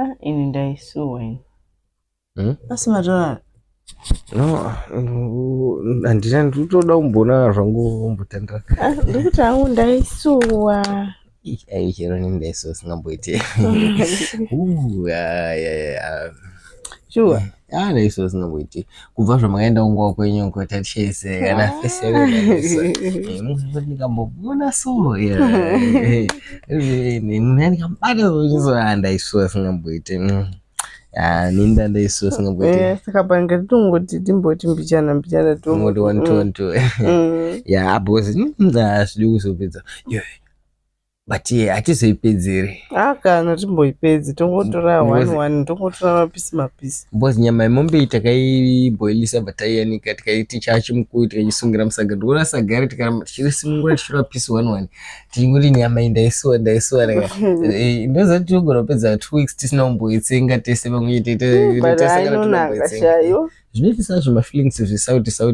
Ah, ini ndaisuwa ini. Asi matora? No, handina, ndikutoda kumboona zvangu kumbotandira. Ah, ndikuti hangu ndaisuwa. Ai, chero ini ndaisuwa singamboiti. Shuwa? Ah, ndaisuwa singamboiti. Kubva zvamakaenda kunguva kwenyu uko tatichese kana fesi yako ndikambomona so munhu andikambata so ndaisuwa singamboiti. Ah, ninda ndaisuwa singamboiti. Saka panga tongoti timboti mbichana mbichana. Tongoti one two one two. Yeah, because hazvidi kuzopedza, but hatizoipedzeri. Ah, kana timboipedzi, tongotora one one, tongotora mapisi mapisi. Because nyama yemombe iyi takaibhoilisa, bva taiyanika, tikaiti chachimukuyu, tikaisungira musaga. Ndikuona saga ri tikaramba tichirisunungura tichitora pisi one one, tichingoti nyama iyi ndaisuwa, ndaisuwa. Ndoziva kuti tinogona kupedza 2 weeks tisina kumboitsenga tese pamwe chete. But ainonaka shayo. Zvinoitisa zvemafeelings zvisauti sauti.